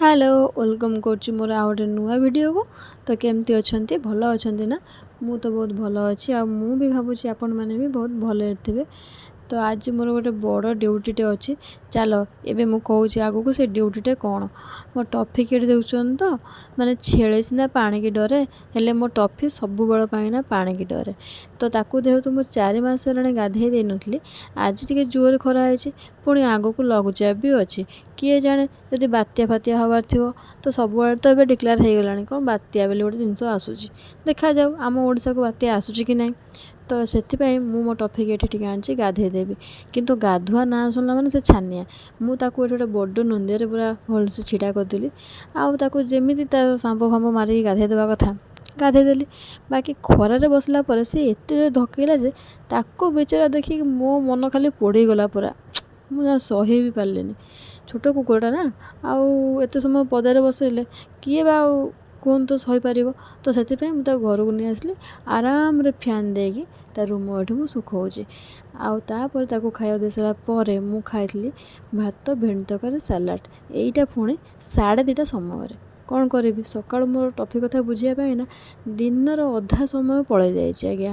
Hello, welcome କରୁଛି ମୋର ଆଉ ଗୋଟେ ନୂଆ ଭିଡ଼ିଓକୁ। ତ କେମିତି ଅଛନ୍ତି? ଭଲ ଅଛନ୍ତି ନା? ମୁଁ ତ ବହୁତ ଭଲ ଅଛି ଆଉ ମୁଁ ବି ଭାବୁଛି ଆପଣମାନେ ବି ବହୁତ ଭଲରେ ଥିବେ। ତ ଆଜି ମୋର ଗୋଟେ ବଡ଼ ଡ୍ୟୁଟିଟେ ଅଛି। ଚାଲ, ଏବେ ମୁଁ କହୁଛି ଆଗକୁ ସେ ଡ୍ୟୁଟିଟା କ'ଣ। ମୋ ଟଫିକି ଏଠି ଦେଖୁଛନ୍ତି ତ, ମାନେ ଛେଳି ସିନା ପାଣିକି ଡରେ, ହେଲେ ମୋ ଟଫି ସବୁବେଳ ପାଇଁ ନା ପାଣିକି ଡରେ। ତ ତାକୁ ଯେହେତୁ ମୁଁ 4 ମାସ ହେଲାଣି ଗାଧେଇ ଦେଇନଥିଲି, ଆଜି ଟିକେ ଜୋରେ ଖରା ହେଇଛି। ପୁଣି ଆଗକୁ ଲଘୁଚାପ ବି ଅଛି। କିଏ ଜାଣେ, ଯଦି ବାତ୍ୟା ଫାତ୍ୟା ହେବାର ଥିବ। ତ ସବୁଆଡ଼େ ତ ଏବେ ଡିକ୍ଲେୟାର ହେଇଗଲାଣି କ'ଣ ବାତ୍ୟା ବୋଲି ଗୋଟେ ଜିନିଷ ଆସୁଛି। ଦେଖାଯାଉ ଆମ ଓଡ଼ିଶାକୁ ବାତ୍ୟା ଆସୁଛି କି ନାହିଁ। ତ ସେଥିପାଇଁ ମୁଁ ମୋ ଟଫିକି ଏଠି ଟିକେ ଆଣିଛି, ଗାଧେଇ ଦେବି। କିନ୍ତୁ ଗାଧୁଆ ନାଁ ଶୁଣିଲା ମାନେ ସେ ଛାନିଆ। ମୁଁ ତାକୁ ଏଠି ଗୋଟେ ବଡ଼ ନନ୍ଦିଆରେ ପୁରା ଭଲସେ ଛିଡ଼ା କରିଦେଲି ଆଉ ତାକୁ ଯେମିତି ତା ସାମ୍ପୋ ଫାମ୍ପୋ ମାରିକି ଗାଧେଇ ଦେବା କଥା ଗାଧେଇ ଦେଲି। ବାକି ଖରାରେ ବସିଲା ପରେ ସେ ଏତେ ଧକେଇଲା ଯେ ତାକୁ ବିଚରା ଦେଖିକି ମୋ ମନ ଖାଲି ପୋଡ଼ିଗଲା ପୁରା। ମୁଁ ଆଉ ସହି ବି ପାରିଲିନି। ଛୋଟ କୁକୁରଟା ନା, ଆଉ ଏତେ ସମୟ ପଦାରେ ବସେଇଲେ କିଏ ବା ଆଉ କୁହନ୍ତୁ ସହିପାରିବ? ତ ସେଥିପାଇଁ ମୁଁ ତାକୁ ଘରକୁ ନେଇ ଆସିଲି। ଆରାମରେ ଫ୍ୟାନ୍ ଦେଇକି ତା ରୁମ ଏଠି ମୁଁ ଶୁଖଉଛି। ଆଉ ତାପରେ ତାକୁ ଖାଇବାକୁ ଦେଇ ସାରିଲା ପରେ ମୁଁ ଖାଇଥିଲି ଭାତ, ଭେଣ୍ଡି ତରକାରୀ, ସାଲାଡ଼। ଏଇଟା ପୁଣି 2:30 ସମୟରେ। କ'ଣ କରିବି, ସକାଳୁ ମୋର ଟଫି କଥା ବୁଝିବା ପାଇଁ ନା ଦିନର ଅଧା ସମୟ ପଳେଇ ଯାଇଛି ଆଜ୍ଞା।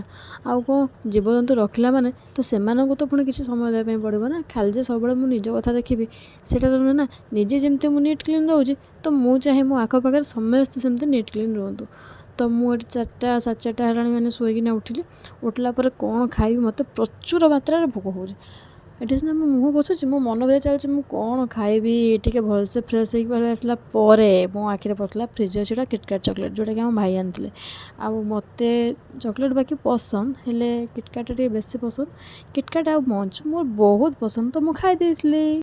ଆଉ କ'ଣ, ଜୀବଜନ୍ତୁ ରଖିଲା ମାନେ ତ ସେମାନଙ୍କୁ ତ ପୁଣି କିଛି ସମୟ ଦେବା ପାଇଁ ପଡ଼ିବ ନା। ଖାଲି ଯେ ସବୁବେଳେ ମୁଁ ନିଜ କଥା ଦେଖିବି, ସେଇଟା ତ ନୁହେଁ ନା। ନିଜେ ଯେମିତି ମୁଁ ନିଟ୍ କ୍ଲିନ୍ ରହୁଛି, ତ ମୁଁ ଚାହେଁ ମୋ ଆଖପାଖରେ ସମସ୍ତେ ସେମିତି ନିଟ୍ କ୍ଲିନ୍ ରୁହନ୍ତୁ। ତ ମୁଁ ଏଠି 4ଟା, 4:30 ହେଲାଣି ମାନେ ଶୋଇକିନା ଉଠିଲି। ଉଠିଲା ପରେ କ'ଣ ଖାଇବି? ମୋତେ ପ୍ରଚୁର ମାତ୍ରାରେ ଭୋକ ହେଉଛି। ଏଠି ସିନା ମୁଁ ମୁହଁ ପୋଛୁଛି, ମୋ ମନ ଭିତରେ ଚାଲିଛି ମୁଁ କ'ଣ ଖାଇବି। ଟିକେ ଭଲସେ ଫ୍ରେଶ୍ ହେଇକି ପଳେଇ ଆସିଲା ପରେ ମୋ ଆଖିରେ ପଡ଼ିଥିଲା ଫ୍ରିଜ୍ ଅଛି ଗୋଟେ କିଟକାଟ ଚକୋଲେଟ୍, ଯେଉଁଟାକି ଆମ ଭାଇ ଆଣିଥିଲେ। ଆଉ ମୋତେ ଚକୋଲେଟ୍ ବାକି ପସନ୍ଦ, ହେଲେ କିଟକାଟ ଟିକେ ବେଶୀ ପସନ୍ଦ। କିଟକାଟ ଆଉ ମଞ୍ଚ ମୋର ବହୁତ ପସନ୍ଦ, ତ ମୁଁ ଖାଇ ଦେଇଥିଲି।